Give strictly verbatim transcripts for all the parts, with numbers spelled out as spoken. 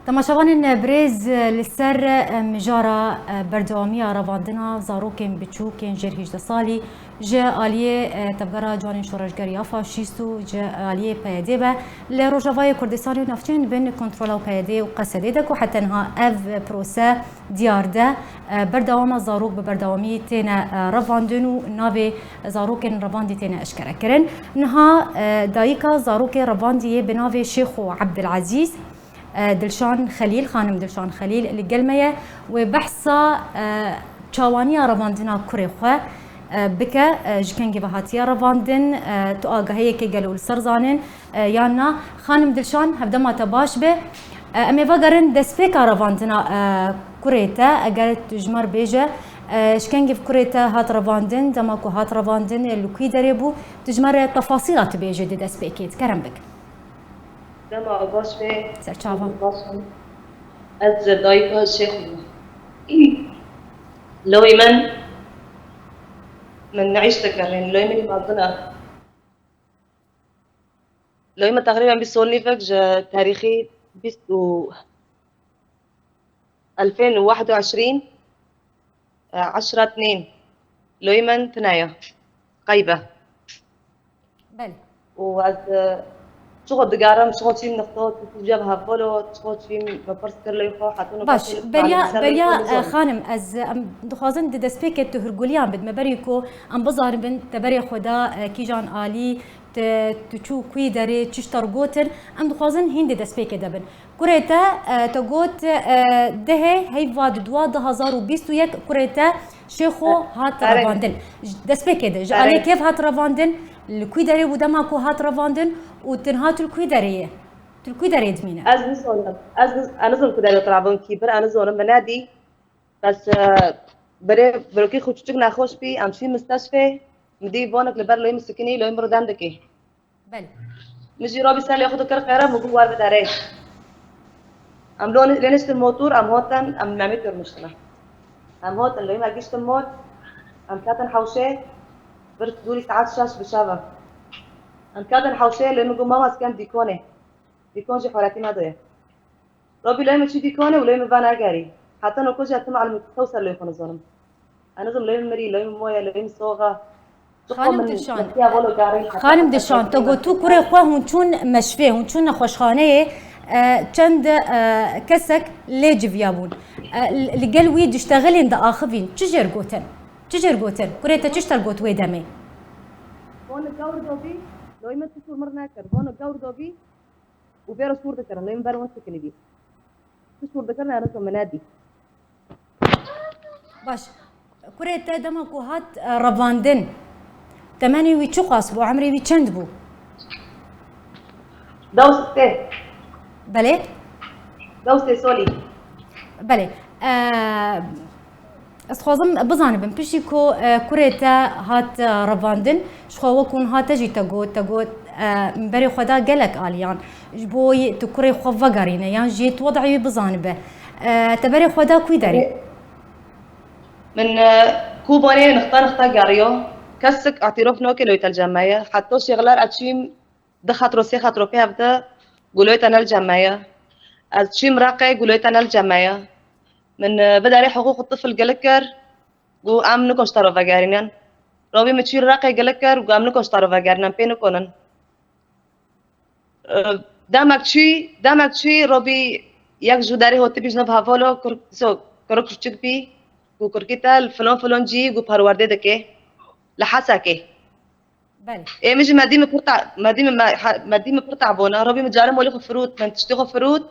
Temaşevanên birêz, li ser mijara berdewamiya revandina zarokên biçûk ên jêr hejdeh salî ji aliyê Tevgera Ciwanên Şoreşger ya Faşîst û ji aliyê P Y D ve li Rojavayê Kurdistanê û navçeyên bin kontrola P Y D û Q S D'ê de ku heta niha ev prose diyar de, berdewama zarok bi berdewamî têne revandin û navê zarokên revandî têne eşkerekirin. Niha dayika zarokê revandî yê bi navê Şêxo Ebdilezîz, Dilşan Xelîl, xanim Dilşan Xelîl li gel me ye. Wê behsa çawaniya revandina kurê xwe bike, ji kengî ve hatiye revandin, tu agahiyekê gelo li ser zanin, yan na? Xanim Dilşan, hevdema te baş be. Em ê vegerin destpêka revandina kurê te, eger tu ji me re bêje, ji kengî ve kurê te hat revandin, dema ku hat revandin, li kû derê bû, tu ji me re tefasîla tu bêje di destpêkê, kerem bik. Dema baş be. Serçava. Baş be. Ez dayika Şêxo me. Lewê min, min nehîşt dikirin. Lewê min mezin e. Lewê min teqrîben bîst sol nîvek ji tarîxî bîst û ألفين وواحد وعشرين، عشرة اثنين، لوی من تنایا. قەیbe. Belê. û ez, e, çiqo digerim, çiqo çîm nixto, tu tu cev hevolo, çiqo çîm me pirs kir lê xwe, hetûn Baş, beriya, beriya, e, xanim, ez, em dixwazin di destpêkê tu hurguliyan bidme, berî ku em bizanibin teberê xwe da, e, kîjan alî, tu, tu çû kuyî derê, çi ji te re gotin, em dixwazin hîn di destpêkê de bin. Kurê te, e, te got, e, dehê heyva di dua du hazar û bîst û yek kurê te Şêxo E, hat erê. revandin. Ji destpêkê de, ji Erê. alê kêv hat revandin, li kû derê bû dema ku hat revandin û tinha tu li kû derê yê? Tu li kû derê dimîne? Ez nizonim. Ez niz-, ez nizonim ku derê revandin kî bir, ez nizonim, min nedî. Bes, e, berê, berokî xwe çûçik nexweş bî, em çî misteşfê, min dî vonek li ber loyê min sikinî, loyê min rûdem dikê. Belê. Min jî robî ser lê xwe dikir qere, min got war bide rê. Em lo lê niştin motor, em hotin, em memî tirmiştine. Em hotin, lê me giştin mot, em ketin hewşê, bir dûrî saet şeş bi şeva. Em ketin hewşê, lê min got mama ez kem dîkonê. Dîkon jî xeletî me doye. Robî lê min çî dîkonê û lê min venegerî. Heta noko jî ez tim elmî tew ser lê xwe nizanim. Ez nizim lê min mirî, lê min moye, lê min soxa. Çiqo Xanim min Dilşan, metiya volo garî, heta Xanim heta Dilşan, te got tu kurê xwe hûn çûn meşvê, hûn çûn nexweşxaneyê, e, çend, e, kesek lê civiya bûn. E, li, li gel wî diştexilên diaxivîn, çi jêr gotin? Çi jêr gotin? Kurê te çi ji te got wê demê? Hon gewr dobî, loy min tu şûr mir nekir. Hon gewr dobî, û vê re şûr dikirin, lê min ber wan sikinî bî. Tu şûr dikirin, ez min nedî. Baş. Kurê te dema ku hat, e, revandin, temenê wî çiqas bû, emrê wî çend bû? Dew sê. Belê? Dew sê solî. Belê. E, Ez dixwazim bizanibim, piştî ku, e, kurê te hat, e, revandin, ji xwe wekû niha te jî te got, te got, e, min berê xwe da gelek aliyan, ji bo yê tu kurê xwe vegerîne, yan jî tu wed'ê wî bizanibe. E, te berê xwe da kû derê? Min, e, Kobanê nixta nixta geriyo. Kesik etîrof noke loy tel cem me ye. Heta şêxler ez çîm du xetro, sê xetro pê hev de, got loy te ne li cem me ye. Ez çîm Reqê, got loy te ne li cem me ye. Min, e, bi derê hiqûq tifl gelek kir, got em nikon ji te re vegerînin. Robî min çû Reqê gelek kir, got em nikon ji te re vegerînin, pê nikonin. E, demek çû, demek çû, Robî yek ji derê hotibî ji nav hevalo, kur-, so, kuro kurçik bî, got kurkî te li filon filon cî, got perwerdê dike, li Hesekê. Belê. Ê min jî me dî min pir ta-, me dî min me, ha, me dî min pir tabona. Robî min carê molî xwe firût, min tiştê xwe firût.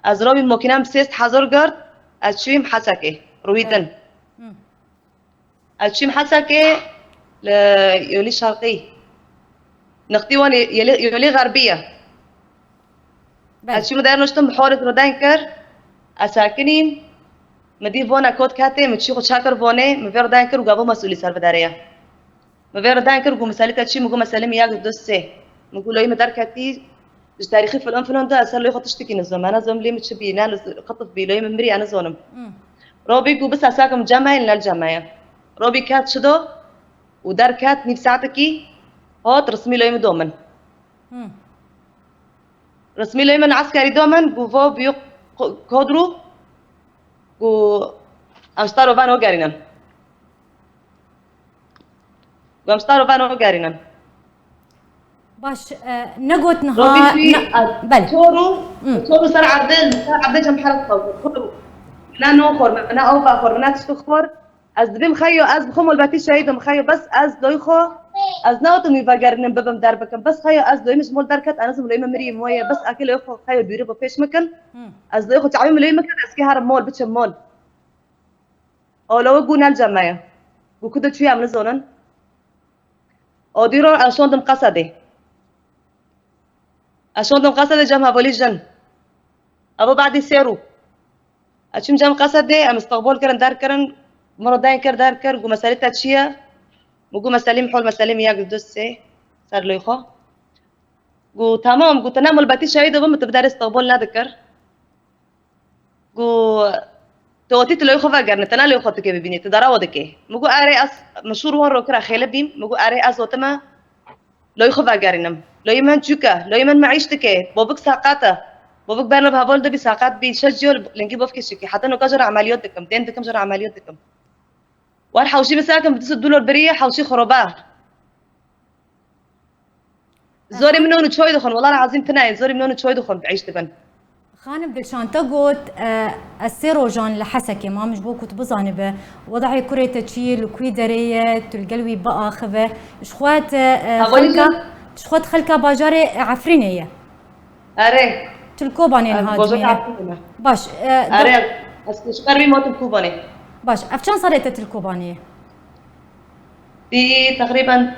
Ez robî mokîna min sêst hezar girt, ez çûyîm Hesekê, rûyîtin. Belê. Hı. Ez çûyîm Hesekê li yolî şerqî. Nixtî wan yê-, yolî, yolî xerbî ye. Belê. Ez çûyîm der niştim, bihorê rûdeng kir. Ez sekinîm. Min dî vona kot ketê, min çû xwe çekir vonê, min vê rûdeng kir û gavo mesûlî ser biderê ye. Min vê re deng kir, got, "Meselê te çi?" Min got, "Meselê min yek, du, sê." Min got, "Loyê min derketî, ji tarîxî filan filan de, ez ser loyê xwe tiştekî nizom. Ez nizom lê min çi bî, ne niz-, qitif bî, loyê min mirî, ez nizonim." Hmm. Robî got, "Bis ez sakim cem me, ne li cem me ye." Robî ket çi do û derket, nîv saetekî hot, resmî loyê min do min. Hmm. Resmî lê min eskerî do min, got, "Vo bûyî, Ko-, Kodrû, ku em ji te re van wegerînin. Ku em ji te re van wegerînin. Baş, e, negot niha, Robî jî, ne-, ez belê. Çor û, Hmm. çor û ser erdê, ser erdê cem heres xwe. Çor û. Ne no xor, ne ava xor, ne tişt xor. Ez dibêm xeyo, ez bi xwe molbetî şehîd im, xeyo bes ez loy xwe, ez neotim wî vegerînim bibim der bikim. Bes xeyo ez loyim ji mol derket, ez nizim loyê min mirî moye, bes akê loy xwe xeyo dûrî bo pêş min kin. Hmm. Ez loyê xwe çavî min loyê min kin, ez kê herim mol, biçim mol. Ola we gû nel cem me ye. Gû ku de çûye em nizonin. O dîro ez şondim Qesedê. Ez şondim Qesedê cem hevalî jin. Evo badî sêr û. Ez çûm cem Qesedê, em istiqbol kirin, derkirin. Min re deng kir, derkir, got, "Meselê te çi ye?" Min got, "Meselê min hol, meselê min yek, du, sê, ser loy xwe." Got, "Tamam," got, "Te ne mulbetî şehîd bim, tu bi derê istiqbol nedikir." Got, "Tu otî tu loy xwe vegerine, te ne loy xwe dikê bibînî, tu dara we dikê." Min got, "Erê, ez min şûr wan ro kira xêle bîm." Min got, "Erê, ez otime loy xwe vegerînim. Loyê min çûk e, loyê min meîş dike, bovik seqet e. Bovik berne bi heval de bî seqet bî, şeş cî lingî bovkê şikî. Heta noka jê re emeliyot dikim, tên dikim jê re emeliyot dikim." War hewşî min sekim, bi du sed dolar biriye, hewşî xwe roba. Zorê min non û çoy dixwin, wela ezîm tune ye, zorê min non û çoy dixwin, bi îş dibin. Xanim Dilşan, te got, e, ez sê rojan li Hesekê mam, ji bo ku tu bizanibe, wedahê kurê te çi ye, li kwî derê ye, tu li gel wî biaxive. Ji xwe te, e, Hevalî xelka, jin. Ji xwe te xelka bajarê Efrînê ye. Erê. Tu li Kobanê niha dimîne. Baş, e, Erê, ez ji ber wî motim Kobanê. Baş, ev çend salê te tu li Kobanê ye? Dî teqrîben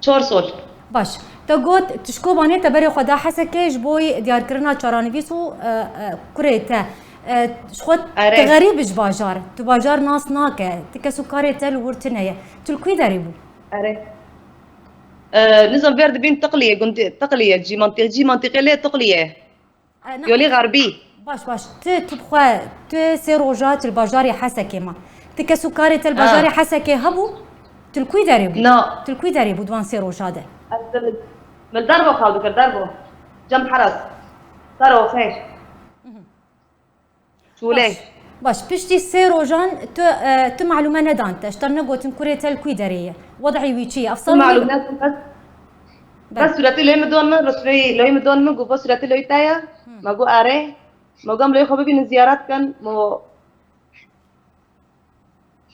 çar sol. Baş. Te got, tu ji Kobanê te berê xwe da Hesekê ji bo diyarkirina çaranivîs û, e, e, kurê te. E, ji xwe Erê. Tu xerîb ji bajar. Tu bajar nas nake. Tu kes û karê te li wir tune ye. Tu li kwî derê bû? Erê. E, nizam ver dibîn Tiqliyê, gundê Tiqliyê, cî mantiq-, cî mantiqê lê Tiqliyê. E, na- Yolî Xerbî. Baş, baş. Tu, tu bi xwe, tu sê roja tu li bajarê Hesekê ma. Tu kes û karê te li Ha. bajarê Hesekê hebû? Tu li kwî derê bû? Na. Tu li kwî derê bû di wan sê roja de? Ez li, min derbo xal dikir, derbo. Cem Heras. Sero xêr. Şûlê. Baş. Baş, piştî sê rojan tu, e, tu malûme nedan te, ji te negotin kurê te li kwî derê ye. Wed'î wî çi ye? Ev Tu sal malûm nedan, bes, Bel. bes sûretê lê min don min, rişveyî lê min don min, got, "Bo sûretê lê te ye?" Hmm. Me got, "Erê." Me got, "Em lê xwe bibînin ziyaret kin." Mo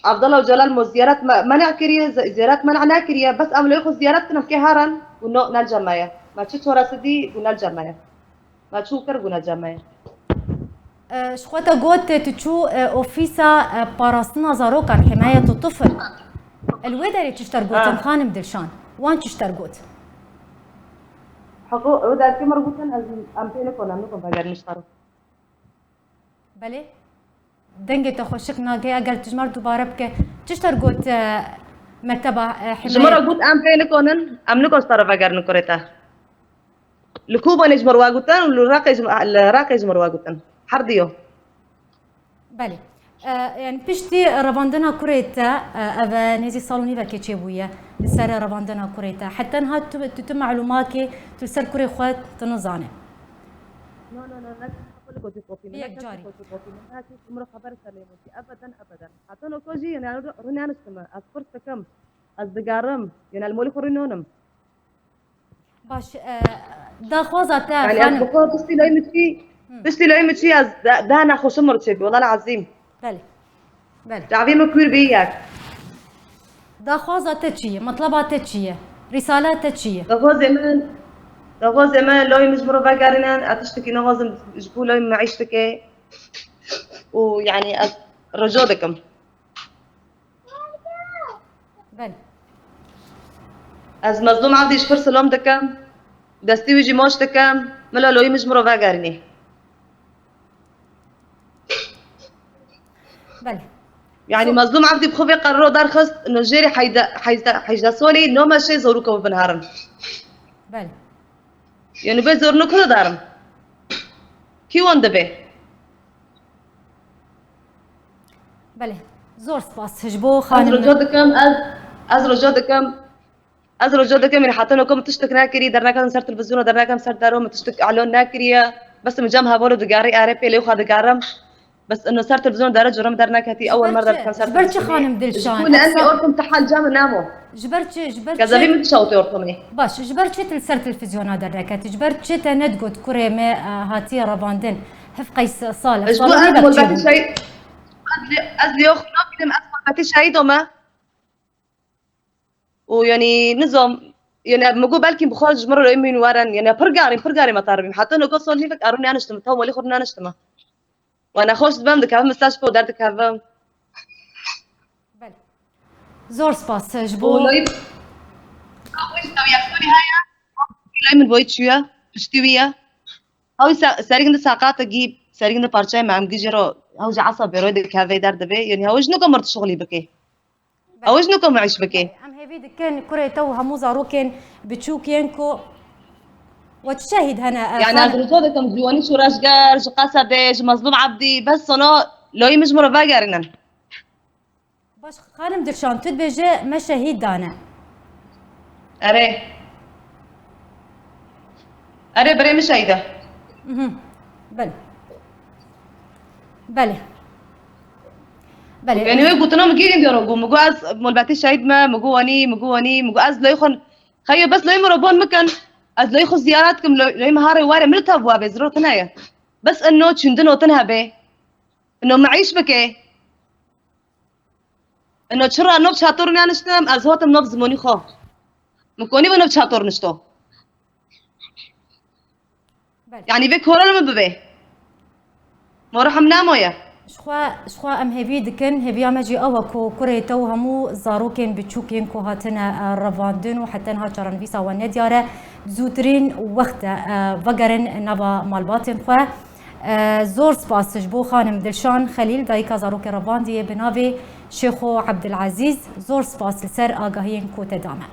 Abdullah Öcalan mo ziyaret me, mena kiriye, zi-, ziyaret mena nekiriye, bes em lê xwe ziyaret kin, em kê herin, got, "No, nel cem me ye." Me çi çareser dî, got, "Nel cem me ye." Me çû kir, guna cem me ye. E, ji xwe te got, tu çû, e, ofîsa, e, parastina zarokan, himayet tifl. Li wê derê çi ji te re gotin, Ha. Xanim Dilşan? Wan çi ji te re got? Heko, ew derkê min re gotin, ez, em pê nikon, em nikon vegerin ji te re. Belê. Dengê te xweşik nake, eger tu ji me re dubare bike, çi ji te re got, e, mekteba, e, Ji min re himayet? Got, em pê nikonin, em nikon ji te re vegerin kurê te. Li Kobanê ji min re wa gotin û li Reqê ji, li Reqê ji min re wa gotin. Her diyo. Belê. E, yani piştî revandina kurê te, e, ev nêzî sal û nîvekê çêbûye li ser revandina kurê te. Heta niha tu, tu, tu malûmakê tu li ser kurê xwe tu nizane. No, no, no, ne kes xwe li gotî kopî min, Yek ne kes carî. Xwe li gotî kopî min, ne kes ji min re xeber ser lê min. Ebeden, ebeden. Heta noko jî, yani, rû-, rûneniştime. Ez pirs dikim. Ez digerim. Yani, li molî xwe rûnonim. Baş, e, daxwaza te, Yani, ez xanim. Bi xwe piştî loyê min çî, Hı. Piştî loyê min çî, ez de, de nexweşim min çêbû, wela ezîm. Belê. Belê. Çavê min kûr bî yek. Daxwaza te çi ye? Mitleba te çi ye? Rîsala te çi ye? Daxwazê min, daxwazê min, loyê min ji min re vegerînin, ez tiştekî naxwazim ji bo loyê min meîş dike. Û, yani, ez rica dikim. Belê. Ez Mezlûm Evdî ji xwe re silam dikim. Destê wî jî maç dikim. Mila loyê min ji min re vegerînî. Belê. Yani So- Mezlûm Evdî bi xwe vê qeraro derxist, nijêrî heyde-, heyde-, hejdeh solî, no meşê zorûka wî bin herin. Belê. Yani vê zorûnê ku de derin? Kî wan dibe? Belê. Zor spas ji bo Ez xanim. Rica dikim, ez, ez rica dikim, ez rica dikim, min heta noko min tiştek nekirî, derneketim ser televîzyona, derneketim ser dero, min tiştek îlan nekiriye. Bes min cem heval û digarî erê pê lê xwe digarim. Bes ino ser televîzyon dere cure min derneketî, ewil mer derdikem ser televîzyonê. Ji ber çi xanim Dilşan? Ji bo li enî ortum tehal cem namo. Ji ber çi? Ji ber çi? Kezebî min dişewtê ortumê. Baş, ji ber çi til ser televîzyona derneketî? Ji ber çi te nedigot kurê me, e, hatiye revandin? Hif qeys sal, ji bo salonî ez de molbetî çi bû? Şehîd, ez li, ez li yok nabînim, ez molbetî şehîd ome. û yanî nizam, yanî min got belkî bi xwe ji min re min werin, yanî pir garî, pir garî me taribîm. Heta noko sol hîvek erû naniştim, taw malî xwe naniştim. We nexweş dibem dikevim, misaj ko derdikevim. Belê. Zor spas ji bo. Û loyî, ew ji ew yexsûnî heye, loyî min boyî çûye, piştî wî ye. Ew se-, serî gindi saqate gî, serî gindi parçayê me em gijê ro, ew ji esa bêroyê dikeve derdibê, yanî ew ji noko mir tu şixulî bikê. Ew ji niko meîş bikê. Em hêvî dikin kurê te û hemû zarokên biçûk yên ku we çi şehîd hene, e, Yani xan- ez rica dikim ji Wanî Şoreşger, ji Qesedê, ji Mezlûm Ebdî, bes sana loyî min ji min re vegerînin. Baş, xanim Dilşan, tu dibêje me şehîd dane. Erê. Erê, birê min şehîd e. Mhm. Belê. Belê. Belê. Yani wê gotina min kî hîn diyar bû. Min got ez molbetî şehîd me, min got wanî, min got wanî, min got ez leyê xwe, xeyo bes leyê min re bon mikin. Ez leyê xwe ziyaret kim, leyê min harê were, min li tev wabe, zirot hene ye. Bes ino çûndin otin hebe. Ino meîş bike. Ino çira nov çator naniştim, ez hatim nov zimonî xwe. Min konî ve nov çator nişto. Belê. Yani vê kora li min bibe. Mora hem namoye. Ji xwe, ji xwe em hêvî dikin, hêviya me jî ew e ku kurê te û hemû zarokên biçûk yên ku hatine, e, revandin û heta niha çarenivîsa wan nediyar e, zûtirîn wext e, e, vegerin nava malbatên xwe. E, zor spas ji bo xanim Dilşan Xelîl, dayika zarokê revandiyê bi navê Şêxo Ebdilezîz. Zor spas li ser agahiyên ku te da me.